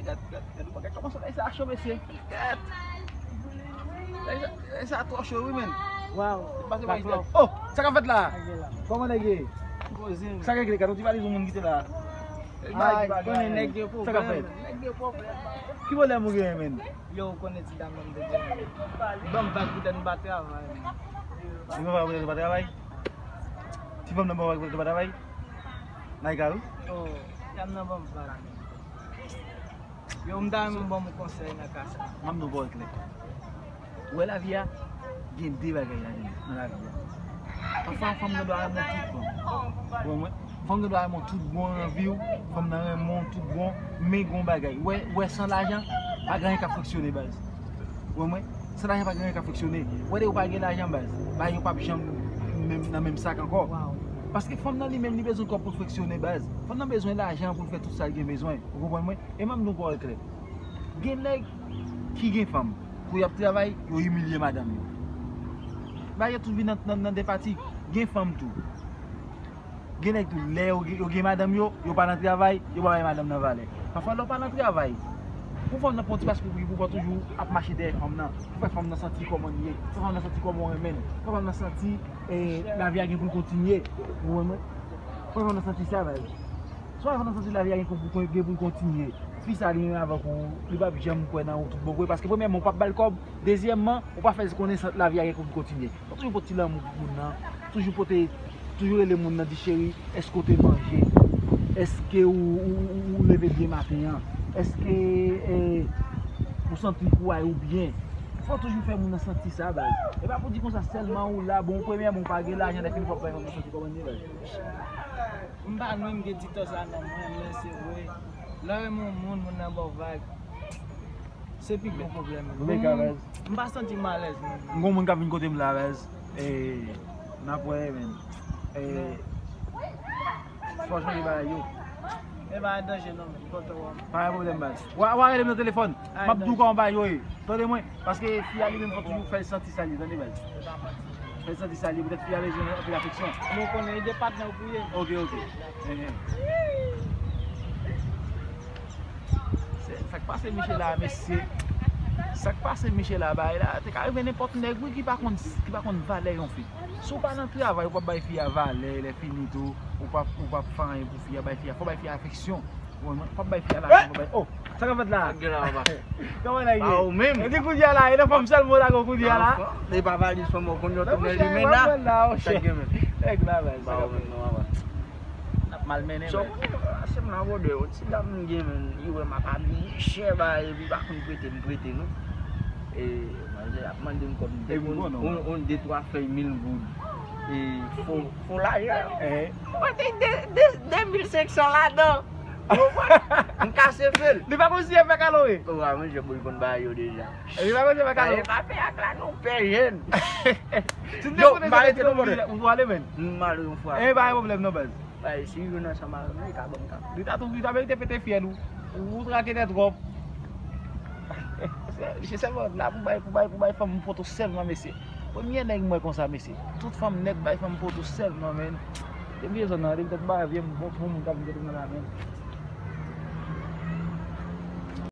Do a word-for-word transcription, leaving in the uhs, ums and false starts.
Gad, gad, gad, gad kòman sa, sa cho, mesye. Gad. Sa, sa twò cho, wi, men. Waw. Pase pa isit. Oh, sa k ap fèt la? Kòman nèg ye? Sa k regle, gad, yon ti valiz yon moun kite la. Ay, konnen nèg gen pwoblèm. Sa k ap fèt? Nèg gen pwoblèm. Ki pwoblèm ou genyen, men? Yo, ou konnen ti dam nan m te di. Li ban m vag poutèt m pa travay. Li ban m vag poutèt ou pa travay? Ti fanm nan ban m vag poutèt ou pa travay? Naika, wi. Oh, ti dam nan ban m vag. Yo, m ta renmen w ban m yon konsèy nan ka sa. M ap di w pawòl klè. Ou wè lavi a, gen de bagay ladan l, nan lavi a. Pafwa, fanm nan dwa renmen tout bon. Ou wè mwen? Fanm nan dwa renmen tout bon nan vi w, fanm nan renmen tout bon, men gon bagay. Ou wè, ou wè san lajan, pa gen anyen k ap fonksyone, baz. Ou wè mwen? San lajan pa gen anyen k ap fonksyone. Ou wè, depi ou pa gen lajan, baz, bagay yo p ap janm menm, nan menm sak ankò. Paske fanm nan li menm, li bezwen kòb pou l fonksyone, baz. Fanm nan bezwen lajan pou l fè tout sa l gen bezwen. Ou konprann mwen? E m ap di w pawòl klè. Gen nèg ki gen fanm, kou y ap travay, yo imilye madanm yo. Bagay yo tout vin nan, nan, nan de pati. Gen fanm tou. Gen nèg tou, lè yo, yo gen madanm yo, yo pa nan travay, yo pa bay madanm nan valè. Pafwa, lè w pa nan travay, pou fanm nan pran ti pase pou, pou w toujou ap mache dèyè fanm nan, pou fè fanm nan santi kòman l ye, fè fanm nan santi kòman w renmen l, fè fanm nan santi, eh, lavi a gen pou l kontinye. Ou konprann mwen? Fè fanm nan santi sa, baz. Swa fanm nan santi lavi a gen pou, gen pou l kontinye. Fi sa li menm avèk ou, li p ap janm kwè nan ou tout bon vre. Paske premyèman, ou p ap ba l kòb. Dezyèmman, ou pa fè l konnen sa, lavi a gen pou l kontinye. Fò toujou pote ti lanmou pou moun nan. Toujou pote, toujou rele moun nan, di, cheri, èske w te manje? Èske ou, ou, ou, ou leve byen maten an? Èske, eh, ou santi kou a ou byen? Fò toujou fè moun nan santi sa, baz. E pa pou di konsa sèlman ou la, bon, premyèman, ou pa gen lajan, lè fini fò w fè moun nan santi kòman l ye, baz. M pa nwi, m gen ti tò sa nan mwen, men se vre. Lè w renmen yon moun, moun nan ba w vag. Se pi gwo pwoblèm. M pa santi m alèz menm. M gon moun k ap vin kote m la, baz. E, n ap wè, men. E, fò chanje bagay yo. E pa danje non, men. Kontan wè m. Pa gen pwoblèm, baz. W a, w a rele m nan telefòn. M ap di w kòman bagay yo ye. Tande mwen, paske fi a li menm fò toujou fè l santi sa l ye, tande baz. Fè l santi sa l ye, poutèt fi a bezwen anpil afeksyon. Nou konnen e de patnè w pou ye. Ok, ok. Enhen. Se, sa k pase Michel la, mesye. Sa k pase Michel la, bagay la, te ka rive nenpòt nèg, wi, ki pa konn, ki pa konn valè yon fi. Si w pa nan travay, ou p ap bay fi a valè, lè fini tou, ou p ap, ou p ap fè anyen pou fi a, bay fi a, fò bay fi a afeksyon. Bon, mwen, fò bay fi a lajan, fò bay. Oh, sa k ap fèt la? Kòman nèg ye? Pa ou menm. E di kounye a la, e nan fòm sèlman w lage kounye a la? Li pa valiz fanm ou konn yo tounen li men la. Sa gen men. Nèg la, men, sa k ap fèt? N ap malmennen, men. Se m la vòdè, yon ti dam m gen, men, li wè m ap abiye chè, ba, epi pa konn prete m prete non. E, manzè ap mande m kòb, m te konn yon, yon de twa fèy mil goud. E, fo, fo lajan. Mwen te de, de, de mil senk san ladan. Ou konprann? M kase fè l. Li pa konn si e fè kalori. Ou pa manje pou l konn bagay yo deja. Li pa konn si e fè kalori. Bagay pa fè ak la non, pè jèn. Si n te konnen se te ou, ou ale, men. M ale yon fwa. E pa gen pwoblèm non, baz. Bay, si rive nan chanm avè m, li ka ban m kap. Li ta tou, li ta merite pete fyèl ou. Ou trake tèt twòp. Misye sèlman la pou bay, pou bay, pou bay fanm poto sèlman, mesye. Premye nèg m wè konsa, mesye. Tout fanm nèt bay fanm poto sèlman, men. Te bliye zòn nan, li petèt bay vye bon, bon moun k ap vin kote m nan la, men.